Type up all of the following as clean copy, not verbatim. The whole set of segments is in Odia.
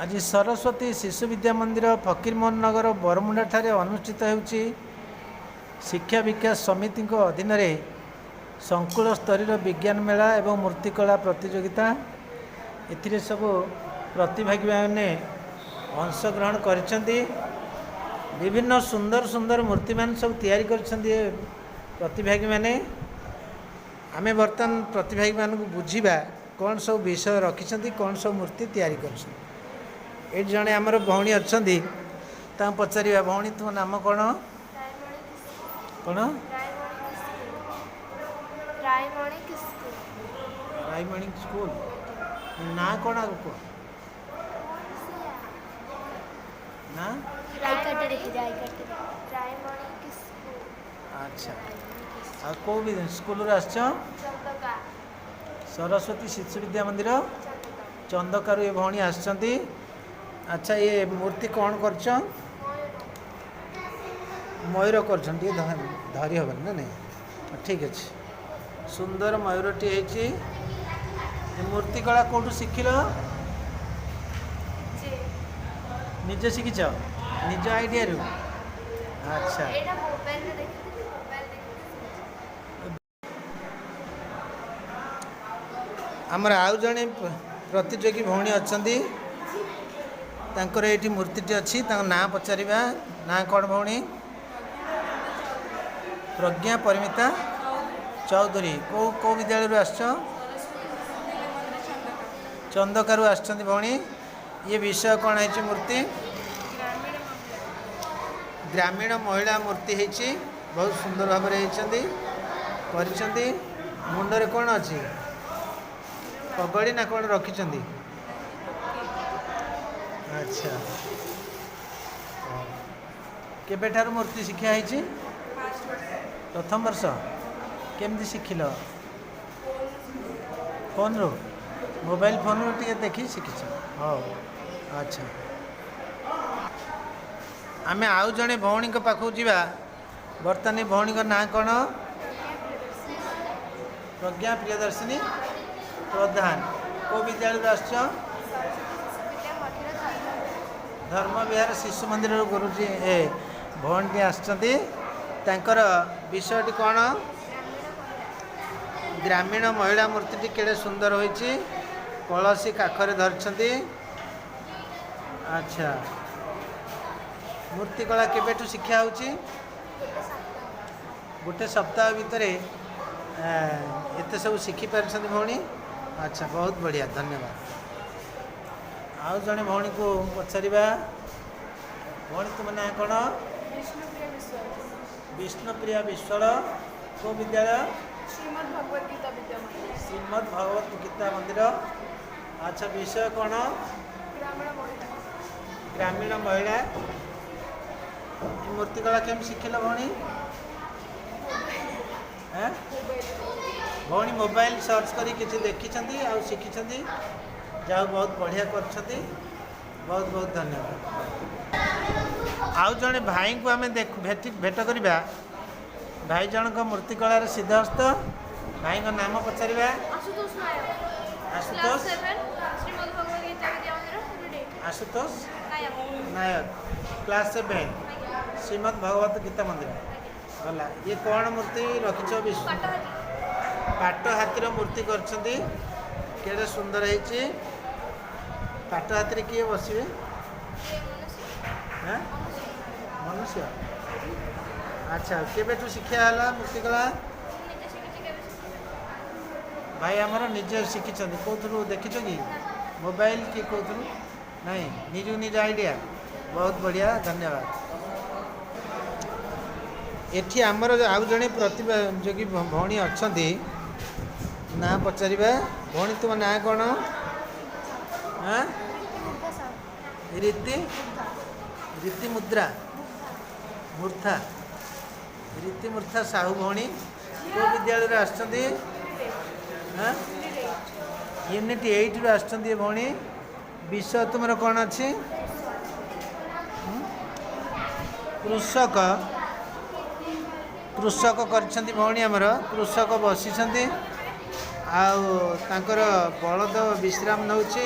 ଆଜି ସରସ୍ୱତୀ ଶିଶୁ ବିଦ୍ୟା ମନ୍ଦିର ଫକୀରମୋହନ ନଗର ବରମୁଣ୍ଡାଠାରେ ଅନୁଷ୍ଠିତ ହେଉଛି ଶିକ୍ଷା ବିକାଶ ସମିତିଙ୍କ ଅଧୀନରେ ସଂକୁଳ ସ୍ତରୀୟ ବିଜ୍ଞାନ ମେଳା ଏବଂ ମୂର୍ତ୍ତିକଳା ପ୍ରତିଯୋଗିତା। ଏଥିରେ ସବୁ ପ୍ରତିଭାଗୀମାନେ ଅଂଶଗ୍ରହଣ କରିଛନ୍ତି। ବିଭିନ୍ନ ସୁନ୍ଦର ସୁନ୍ଦର ମୂର୍ତ୍ତିମାନ ସବୁ ତିଆରି କରିଛନ୍ତି ଏ ପ୍ରତିଭାଗୀମାନେ। ଆମେ ବର୍ତ୍ତମାନ ପ୍ରତିଭାଗୀମାନଙ୍କୁ ବୁଝିବା, କ'ଣ ସବୁ ବିଷୟ ରଖିଛନ୍ତି, କ'ଣ ସବୁ ମୂର୍ତ୍ତି ତିଆରି କରିଛନ୍ତି। ଏଇଠି ଜଣେ ଆମର ଭଉଣୀ ଅଛନ୍ତି, ତାଙ୍କୁ ପଚାରିବା। ଭଉଣୀ, ତୁମ ନାମ କ'ଣ? କ'ଣ? ରାୟମଣି କିସ୍କୁ। ରାଇମଣି ସ୍କୁଲ। ନାଁ କ'ଣ, ଆଗ କୁହ ନା। ରାୟମଣି କିସ୍କୁ। ଆଚ୍ଛା, ଆଉ କେଉଁ ବି ସ୍କୁଲରୁ ଆସିଛ? ଚନ୍ଦକା। ସରସ୍ୱତୀ ଶିଶୁ ବିଦ୍ୟା ମନ୍ଦିର। ଚନ୍ଦକା। ଚନ୍ଦକାରୁ ଏ ଭଉଣୀ ଆସିଛନ୍ତି। ଆଚ୍ଛା, ଇଏ ମୂର୍ତ୍ତି କ'ଣ କରିଛ? ମୟୂର। ମୟୂର କରିଛନ୍ତି। ଟିକେ ଧରି ହେବନି ନା? ନାଇଁ, ଠିକ୍ ଅଛି। ସୁନ୍ଦର ମୟୂରଟି ହେଇଛି। ଏ ମୂର୍ତ୍ତି କଳା କେଉଁଠୁ ଶିଖିଲ? ଯେ। ନିଜେ ଶିଖିଛ, ନିଜ ଆଇଡ଼ିଆରୁ? ଆଚ୍ଛା। ଏଇଟା ମୋବାଇଲରେ ଦେଖିଥିଲି, ମୋବାଇଲ ଦେଖିକି ଶିଖିଛି। ଆମର ଆଉ ଜଣେ ପ୍ରତିଯୋଗୀ ଭଉଣୀ ଅଛନ୍ତି। ତାଙ୍କର ଏଇଠି ମୂର୍ତ୍ତିଟି ଅଛି। ତାଙ୍କ ନାଁ ପଚାରିବା। ନାଁ କ'ଣ ଭଉଣୀ? ପ୍ରଜ୍ଞା ପରିମିତା ଚୌଧୁରୀ। କେଉଁ କେଉଁ ବିଦ୍ୟାଳୟରୁ ଆସିଛ? ଚନ୍ଦକାରୁ ଆସିଛନ୍ତି ଭଉଣୀ। ଇଏ ବିଷୟ କ'ଣ ହେଇଛି ମୂର୍ତ୍ତି? ଗ୍ରାମୀଣ ମହିଳା ମୂର୍ତ୍ତି ହେଇଛି। ବହୁତ ସୁନ୍ଦର ଭାବରେ ହେଇଛନ୍ତି, କରିଛନ୍ତି। ମୁଣ୍ଡରେ କ'ଣ ଅଛି? ପଗଡ଼ି ନା କ'ଣ ରଖିଛନ୍ତି? ଆଚ୍ଛା, ହଉ। କେବେଠାରୁ ମୂର୍ତ୍ତି ଶିକ୍ଷା ହେଇଛି? ପ୍ରଥମ ବର୍ଷ। କେମିତି ଶିଖିଲ? ଫୋନ୍ରୁ, ମୋବାଇଲ ଫୋନ୍ରୁ ଟିକେ ଦେଖି ଶିଖିଛ। ହଉ, ଆଚ୍ଛା। ଆମେ ଆଉ ଜଣେ ଭଉଣୀଙ୍କ ପାଖକୁ ଯିବା ବର୍ତ୍ତମାନ। ଏ ଭଉଣୀଙ୍କ ନାଁ କ'ଣ? ପ୍ରଜ୍ଞା ପ୍ରିୟଦର୍ଶିନୀ ପ୍ରଧାନ। କେଉଁ ବିଦ୍ୟାଳୟରୁ ଆସୁଛ? ସରସ୍ୱତୀ ଶିଶୁ ବିଦ୍ୟା ମନ୍ଦିର, ଧର୍ମ। ଧର୍ମବିହାର ଶିଶୁ ମନ୍ଦିରରୁ ଗୁରୁଜୀ ଏ ଭଉଣୀଟି ଆସିଛନ୍ତି। ତାଙ୍କର ବିଷୟଟି କ'ଣ? ଗ୍ରାମୀଣ ମହିଳା। ଗ୍ରାମୀଣ ମହିଳା ମୂର୍ତ୍ତିଟି କେଡ଼େ ସୁନ୍ଦର ହୋଇଛି। କଳସୀ କାଖରେ ଧରିଛନ୍ତି। ଆଚ୍ଛା, ମୂର୍ତ୍ତି କଳା କେବେଠୁ ଶିକ୍ଷା ହେଉଛି? ଗୋଟେ ସପ୍ତାହ। ଗୋଟେ ସପ୍ତାହ ଭିତରେ ଏତେ ସବୁ ଶିଖିପାରିଛନ୍ତି ଭଉଣୀ। ଆଚ୍ଛା, ବହୁତ ବଢ଼ିଆ, ଧନ୍ୟବାଦ। ଆଉ ଜଣେ ଭଉଣୀକୁ ପଚାରିବା। ଭଉଣୀ, ତୁମ ନାଁ କ'ଣ? ବିଷ୍ଣୁପ୍ରିୟା ବିଶ୍ୱାଳ। ବିଷ୍ଣୁପ୍ରିୟା ବିଶ୍ୱାଳ। କେଉଁ ବିଦ୍ୟାଳୟ? ଶ୍ରୀମଦ୍ ଭଗବତ ଗୀତା ବିଦ୍ୟା ମନ୍ଦିର। ଶ୍ରୀମଦ୍ ଭଗବତ ଗୀତା ମନ୍ଦିର। ଆଚ୍ଛା, ବିଷୟ କ'ଣ? ଗ୍ରାମୀଣ ମହିଳା। ଗ୍ରାମୀଣ ମହିଳା। ଏ ମୂର୍ତ୍ତି କଳା କେମିତି ଶିଖିଲ ଭଉଣୀ? ଏଁ? ଭଉଣୀ ମୋବାଇଲ ସର୍ଚ୍ଚ କରି କିଛି ଦେଖିଛନ୍ତି ଆଉ ଶିଖିଛନ୍ତି। ଯାହା ହଉ, ବହୁତ ବଢ଼ିଆ କରିଛନ୍ତି। ବହୁତ ବହୁତ ଧନ୍ୟବାଦ। ଆଉ ଜଣେ ଭାଇଙ୍କୁ ଆମେ ଦେଖ ଭେଟି ଭେଟ କରିବା। ଭାଇ ଜଣଙ୍କ ମୂର୍ତ୍ତି କଳାରେ ସିଦ୍ଧହସ୍ତ। ଭାଇଙ୍କ ନାମ ପଚାରିବା। ଆଶୁତୋଷ ନାୟକ। ଆଶୁତୋଷ। 7, ଶ୍ରୀମଦ୍ ଭଗବତ ଗୀତା ବିଦ୍ୟା ମନ୍ଦିର, ୟୁନିଟ୍ 8। ଆଶୁତୋଷ ନାୟକ। ନାୟକ, କ୍ଲାସ୍ 7, ଆଜ୍ଞା। ଶ୍ରୀମଦ୍ ଭଗବତ ଗୀତା ମନ୍ଦିର। ଆଜ୍ଞା। ଗଲା। ଇଏ କ'ଣ ମୂର୍ତ୍ତି ରଖିଛ? ବିଷ୍ଣୁ। ପାଟହାତୀ। ପାଟ ହାତୀର ମୂର୍ତ୍ତି କରିଛନ୍ତି। କେଡ଼େ ସୁନ୍ଦର ହେଇଛି। ପାଟ ହାତୀରେ କିଏ ବସିବେ? କିଏ? ମନୁଷ୍ୟ। ହାଁ? ମନୁଷ୍ୟ। ମନୁଷ୍ୟ। ଆଚ୍ଛା, କେବେଠୁ ଶିକ୍ଷା ହେଲା ମୂର୍ତ୍ତି କଳା? ମୁଁ ନିଜେ ଶିଖିଛି, କେବେ ଶିଖିନି। ଭାଇ ଆମର ନିଜେ ଶିଖିଛନ୍ତି। କେଉଁଥିରୁ ଦେଖିଛ କି? ମୋବାଇଲ କି କେଉଁଥିରୁ? ନାଇଁ, ନିଜକୁ ନିଜ ଆଇଡ଼ିଆ। ବହୁତ ବଢ଼ିଆ, ଧନ୍ୟବାଦ। ଏଠି ଆମର ଆଉ ଜଣେ ପ୍ରତିଯୋଗୀ ଭଉଣୀ ଅଛନ୍ତି। ନାଁ ପଚାରିବା। ଭଉଣୀ, ତୁମ ନାଁ କ'ଣ? ହାଁ? ରୀତି ରୀତି ମୁଦ୍ରା ମୂର୍ଥା ରୀତି ମୂର୍ଥା ସାହୁ। ଭଉଣୀ କେଉଁ ବିଦ୍ୟାଳୟରୁ ଆସିଛନ୍ତି? ହାଁ? ୟୁନିଟ୍ 8ରୁ ଆସିଛନ୍ତି ଏ ଭଉଣୀ। ବିଷୟ ତୁମର କ'ଣ ଅଛି? ହୁଁ? କୃଷକ। କୃଷକ କରିଛନ୍ତି ଭଉଣୀ ଆମର। କୃଷକ ବସିଛନ୍ତି ଆଉ ତାଙ୍କର ବଳଦ ବିଶ୍ରାମ ନେଉଛି।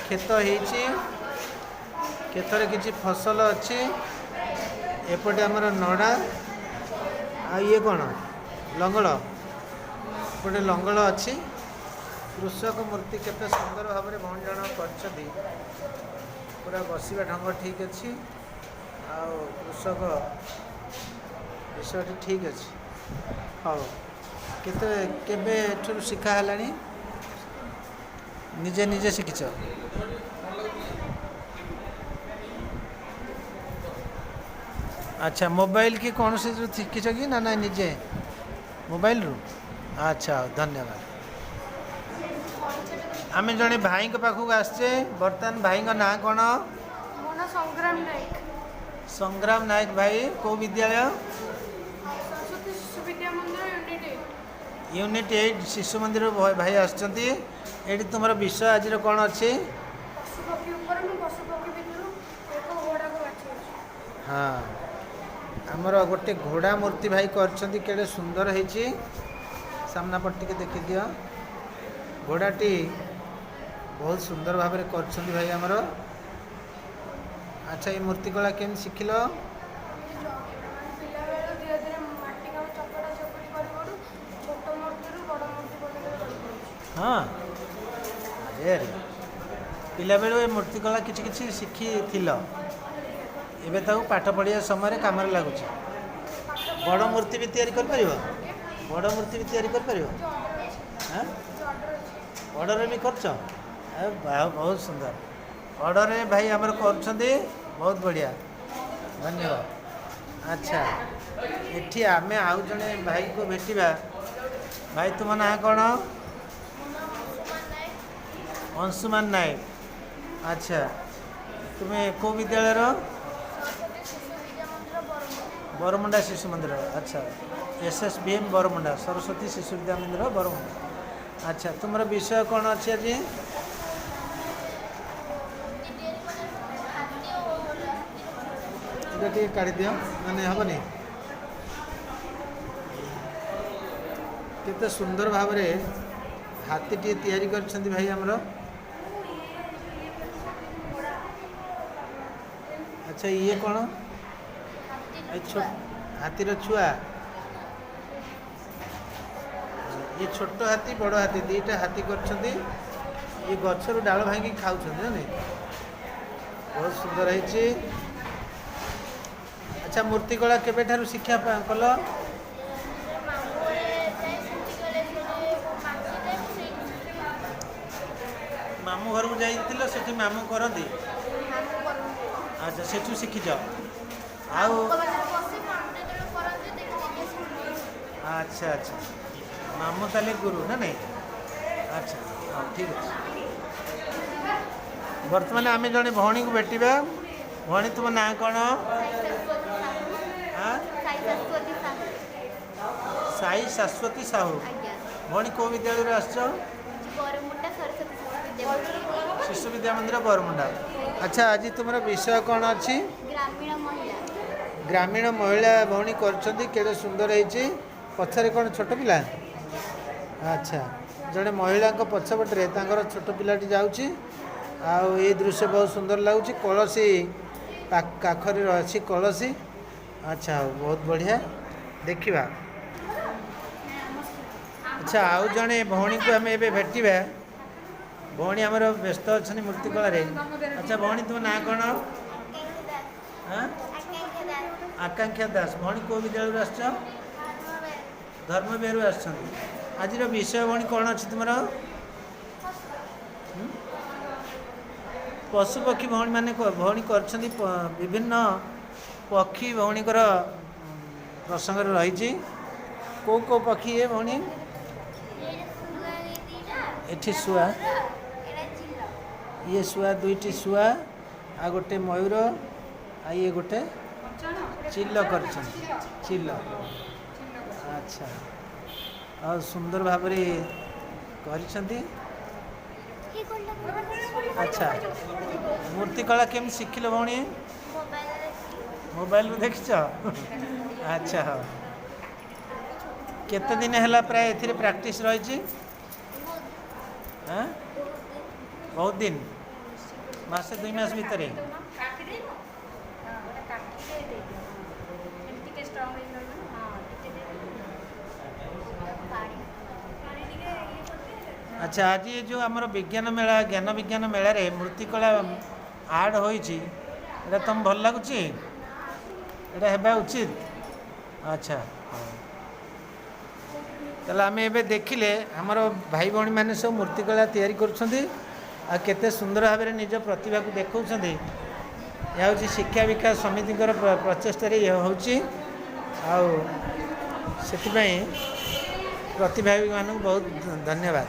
କ୍ଷେତ କ୍ଷେତ ହେଇଛି। କ୍ଷେତରେ କିଛି ଫସଲ ଅଛି। ଏପଟେ ଆମର ନଡ଼ା ଆଉ ଇଏ କ'ଣ ଲଙ୍ଗଳ। ଏପଟେ ଲଙ୍ଗଳ ଅଛି। କୃଷକ ମୂର୍ତ୍ତି କେତେ ସୁନ୍ଦର ଭାବରେ ଭଉଣୀ ଜଣ କରିଛନ୍ତି। ପୁରା ବସିବା ଢଙ୍ଗ ଠିକ୍ ଅଛି ଆଉ କୃଷକ ବିଷୟଟି ଠିକ୍ ଅଛି। ହଉ, କେତେ କେବେ ଏଠାରୁ ଶିଖା ହେଲାଣି? ନିଜେ ନିଜେ ଶିଖିଛ? ଆଚ୍ଛା, ମୋବାଇଲ କି କୌଣସି ଶିଖିଛ କି ନା ନା ନିଜେ ମୋବାଇଲରୁ? ଆଚ୍ଛା, ହଉ, ଧନ୍ୟବାଦ। ଆମେ ଜଣେ ଭାଇଙ୍କ ପାଖକୁ ଆସିଛେ ବର୍ତ୍ତମାନ। ଭାଇଙ୍କ ନାଁ କ'ଣ? ମୋ ନାଁ ସଂଗ୍ରାମ ନାୟକ। ସଂଗ୍ରାମ ନାୟକ ଭାଇ, କେଉଁ ବିଦ୍ୟାଳୟ? ସରସ୍ୱତୀ ଶିଶୁ ବିଦ୍ୟା ମନ୍ଦିର, ୟୁନିଟ୍ 8। ୟୁନିଟ୍ 8 ଶିଶୁ ମନ୍ଦିର ଭାଇ ଆସିଛନ୍ତି। ଏଇଠି ତୁମର ବିଷୟ ଆଜିର କ'ଣ ଅଛି? ପଶୁପକ୍ଷୀ ଉପରେ। ମୁଁ ପଶୁପକ୍ଷୀ ଭିତରୁ ଏକ ଘୋଡ଼ାକୁ ବାଛିଅଛି। ହଁ, ଆମର ଗୋଟେ ଘୋଡ଼ା ମୂର୍ତ୍ତି ଭାଇ କରିଛନ୍ତି। କେଡ଼େ ସୁନ୍ଦର ହେଇଛି! ସାମ୍ନା ପଟ ଟିକେ ଦେଖିଦିଅ। ଘୋଡ଼ାଟି ବହୁତ ସୁନ୍ଦର ଭାବରେ କରିଛନ୍ତି ଭାଇ ଆମର। ଆଚ୍ଛା, ଏଇ ମୂର୍ତ୍ତି କଳା କେମିତି ଶିଖିଲ? ମାନେ ପିଲାବେଳୁ ଧୀରେ ଧୀରେ ମାଟି କାମ ଚକଟା ଚକଟି କରୁ କରୁ ଛୋଟ ମୂର୍ତ୍ତିରୁ ବଡ଼ ମୂର୍ତ୍ତି ପର୍ଯ୍ୟନ୍ତ କରିପାରୁଛି। ହଁ, ଆରେ ଆରେ, ପିଲାବେଳୁ ଏ ମୂର୍ତ୍ତି କଳା କିଛି କିଛି ଶିଖିଥିଲ, ଏବେ ତାକୁ ପାଠ ପଢ଼ିବା ସମୟରେ କାମରେ ଲାଗୁଛି। ବଡ଼ ମୂର୍ତ୍ତି ବି ତିଆରି କରିପାରିବ? ବଡ଼ ମୂର୍ତ୍ତି ବି ତିଆରି କରିପାରିବ? ହଁ, ଅର୍ଡ଼ରରେ ବି କରୁଛ? ଏ ବାଃ, ବହୁତ ସୁନ୍ଦର। ଅର୍ଡ଼ରରେ ଭାଇ ଆମର କରୁଛନ୍ତି। ବହୁତ ବଢ଼ିଆ, ଧନ୍ୟବାଦ। ଆଚ୍ଛା, ଏଠି ଆମେ ଆଉ ଜଣେ ଭାଇକୁ ଭେଟିବା। ଭାଇ, ତୁମ ନାଁ କ'ଣ? ଅଂଶୁମାନ ନାୟକ। ଆଚ୍ଛା, ତୁମେ କେଉଁ ବିଦ୍ୟାଳୟର? ବରମୁଣ୍ଡା ଶିଶୁ ମନ୍ଦିର। ଆଚ୍ଛା, SSVM Baramunda, Saraswati Shishu Vidya Mandir, Baramunda. ଆଚ୍ଛା, ତୁମର ବିଷୟ କ'ଣ ଅଛି ଆଜି? ଏଇଟା ଟିକେ କାଢ଼ିଦିଅ, ମାନେ ହେବନି। କେତେ ସୁନ୍ଦର ଭାବରେ ହାତୀଟିଏ ତିଆରି କରିଛନ୍ତି ଭାଇ ଆମର। ଆଚ୍ଛା, ଇଏ କ'ଣ? ଏ ଛୋଟ ହାତୀର ଛୁଆ। ଇଏ ଛୋଟ ହାତୀ, ବଡ଼ ହାତୀ, ଦୁଇଟା ହାତୀ କରିଛନ୍ତି। ଇଏ ଗଛରୁ ଡାଳ ଭାଙ୍ଗିକି ଖାଉଛନ୍ତି ନା ନାଇଁ? ବହୁତ ସୁନ୍ଦର ହେଇଛି। ଆଚ୍ଛା, ମୂର୍ତ୍ତି କଳା କେବେଠାରୁ ଶିକ୍ଷା କଲ? ମାମୁଁ ଘରକୁ ଯାଇଥିଲ, ସେଠି ମାମୁଁ କରନ୍ତି? ଆଚ୍ଛା, ସେଠୁ ଶିଖିଛ ଆଉ। ଆଚ୍ଛା ଆଚ୍ଛା, ମାମୁଁ ତାହେଲେ ଗୁରୁ ନା ନାଇଁ? ଆଚ୍ଛା, ହଉ, ଠିକ୍ ଅଛି। ବର୍ତ୍ତମାନ ଆମେ ଜଣେ ଭଉଣୀକୁ ଭେଟିବା। ଭଉଣୀ, ତୁମ ନାଁ କ'ଣ? ଆଁ? ସାଇ ଶାଶ୍ୱତୀ ସାହୁ। ଭଉଣୀ, କେଉଁ ବିଦ୍ୟାଳୟରୁ ଆସିଛ? ଶିଶୁ ବିଦ୍ୟା ମନ୍ଦିର, ବରମୁଣ୍ଡା। ଆଚ୍ଛା, ଆଜି ତୁମର ବିଷୟ କ'ଣ ଅଛି? ଗ୍ରାମୀଣ ମହିଳା। ଗ୍ରାମୀଣ ମହିଳା ଭଉଣୀ କରିଛନ୍ତି। କେଡ଼େ ସୁନ୍ଦର ହେଇଛି! ପଛରେ କ'ଣ ଛୋଟ ପିଲା? ଆଚ୍ଛା, ଜଣେ ମହିଳାଙ୍କ ପଛପଟରେ ତାଙ୍କର ଛୋଟ ପିଲାଟି ଯାଉଛି ଆଉ ଏଇ ଦୃଶ୍ୟ ବହୁତ ସୁନ୍ଦର ଲାଗୁଛି। କଳସୀ କାଖରେ ଅଛି କଳସୀ। ଆଚ୍ଛା, ହଉ, ବହୁତ ବଢ଼ିଆ। ଦେଖିବା। ଆଚ୍ଛା, ଆଉ ଜଣେ ଭଉଣୀକୁ ଆମେ ଏବେ ଭେଟିବା। ଭଉଣୀ ଆମର ବ୍ୟସ୍ତ ଅଛନ୍ତି ମୂର୍ତ୍ତିକଳାରେ। ଆଚ୍ଛା ଭଉଣୀ, ତୁମ ନାଁ କ'ଣ? ଆଁ? ଆକାଂକ୍ଷା ଦାସ। ଭଉଣୀ, କେଉଁ ବିଦ୍ୟାଳୟରୁ ଆସିଛ? ଧର୍ମବିହାରରୁ ଆସିଛନ୍ତି। ଆଜିର ବିଷୟ ଭଉଣୀ କ'ଣ ଅଛି ତୁମର? ହୁଁ? ପଶୁପକ୍ଷୀ। ଭଉଣୀମାନେ ଭଉଣୀ କରିଛନ୍ତି ବିଭିନ୍ନ ପକ୍ଷୀ। ଭଉଣୀଙ୍କର ପ୍ରସଙ୍ଗରେ ରହିଛି। କେଉଁ କେଉଁ ପକ୍ଷୀ ଏ ଭଉଣୀ? ଏଠି ଶୁଆ, ଇଏ ଶୁଆ, ଦୁଇଟି ଶୁଆ ଆଉ ଗୋଟେ ମୟୂର ଆଉ ଇଏ ଗୋଟେ ଚିଲ କରିଛନ୍ତି, ଚିଲ। ଆଚ୍ଛା, ଆଉ ସୁନ୍ଦର ଭାବରେ କରିଛନ୍ତି। ଆଚ୍ଛା, ମୂର୍ତ୍ତିକଳା କେମିତି ଶିଖିଲ ଭଉଣୀ? ମୋବାଇଲରୁ ଦେଖିଛ? ଆଚ୍ଛା, ହଉ। କେତେ ଦିନ ହେଲା ପ୍ରାୟ ଏଥିରେ ପ୍ରାକ୍ଟିସ୍ ରହିଛି? ଆଁ, ବହୁତ ଦିନ। ମାସେ 2 ମାସ ଭିତରେ। କାଠି ଦେଇବ। ହଁ, ଗୋଟେ କାଠିଟେ ଦେଇଦିଅ। ସେମିତି ଟିକେ ଷ୍ଟ୍ରଙ୍ଗ ହେଇକି ରହିବ ନା। ହଁ, ଟିକେ ଦେଇଦିଅ। ପାଣି ପାଣି ଟିକେ ଇଏ କରିଦିଅ। ଆଚ୍ଛା, ଆଜି ଏ ଯେଉଁ ଆମର ବିଜ୍ଞାନ ମେଳା, ଜ୍ଞାନ ବିଜ୍ଞାନ ମେଳାରେ ମୂର୍ତ୍ତିକଳା ଆଡ଼୍ ହୋଇଛି, ଏଇଟା ତୁମକୁ ଭଲ ଲାଗୁଛି? ଏଇଟା ହେବା ଉଚିତ? ଆଚ୍ଛା, ହଉ। ତାହେଲେ ଆମେ ଏବେ ଦେଖିଲେ, ଆମର ଭାଇ ଭଉଣୀମାନେ ସବୁ ମୂର୍ତ୍ତିକଳା ତିଆରି କରୁଛନ୍ତି ଆଉ କେତେ ସୁନ୍ଦର ଭାବରେ ନିଜ ପ୍ରତିଭାକୁ ଦେଖାଉଛନ୍ତି। ଏହା ହେଉଛି ଶିକ୍ଷା ବିକାଶ ସମିତିଙ୍କର ପ୍ରଚେଷ୍ଟାରେ ଇଏ ହେଉଛି ଆଉ ସେଥିପାଇଁ ପ୍ରତିଭାଗୀମାନଙ୍କୁ ବହୁତ ଧନ୍ୟବାଦ।